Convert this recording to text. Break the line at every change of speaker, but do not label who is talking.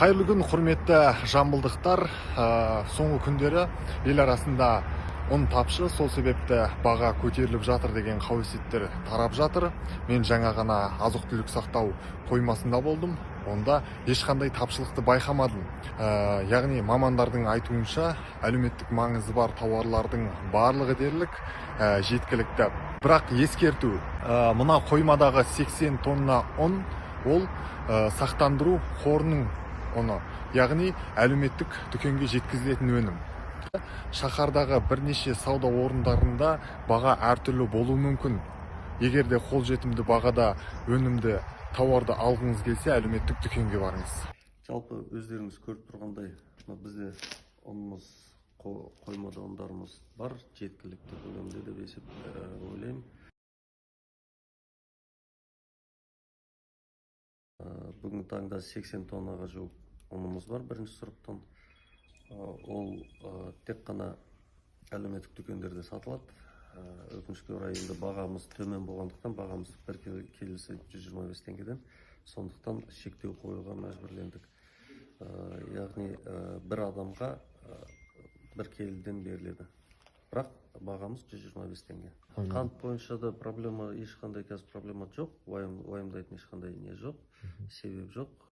Қайырлы күн, құрметті жамбылдықтар. Соңғы күндері ел арасында ұн тапшы, сол себепті баға көтеріліп жатыр деген қауесеттер тарап жатыр. Мен жаңа ғана азық-түлік сақтау қоймасында болдым. Онда ешқандай тапшылықты байқамадым. Яғни мамандардың айтуынша, әлеуметтік маңызы бар тауарлардың барлығы дерлік жеткілікті. Бірақ ескерту, мына қоймадағы 80 тонна ұн ол сақтандыру қорының ұны, яғни әлеуметтік дүкенге жеткізілетін өнім. Шаһардағы бірнеше сауда орындарында баға әртүрлі болуы мүмкін. Егер де қолжетімді бағада өнімді, тауарды алғыңыз келсе, әлеуметтік дүкенге барыңыз.
Жалпы өздеріңіз көріп тұрғандай, мына бізде ұнымыз, қоймада ұндарымыз бар, жеткілікті көлемде деп есеп ойлаймын. Бүгінгі таңда 80 тоннаға жуық ұнымыз бар бірінші сұрыптан. Ол тек қана әлеуметтік дүкендерде сатылады. Өкінішке орай, енді бағамыз төмен болғандықтан, бағамыз бір келісі 125 теңгеден, сондықтан шектеу қоюға мәжбүрлендік. Яғни бір адамға бір келіден беріледі, бірақ бағамыз 125 теңге. Қант бойынша да проблема, ешқандай қазір проблема жоқ, уайымдайтын ешқандай не жоқ, себеп жоқ.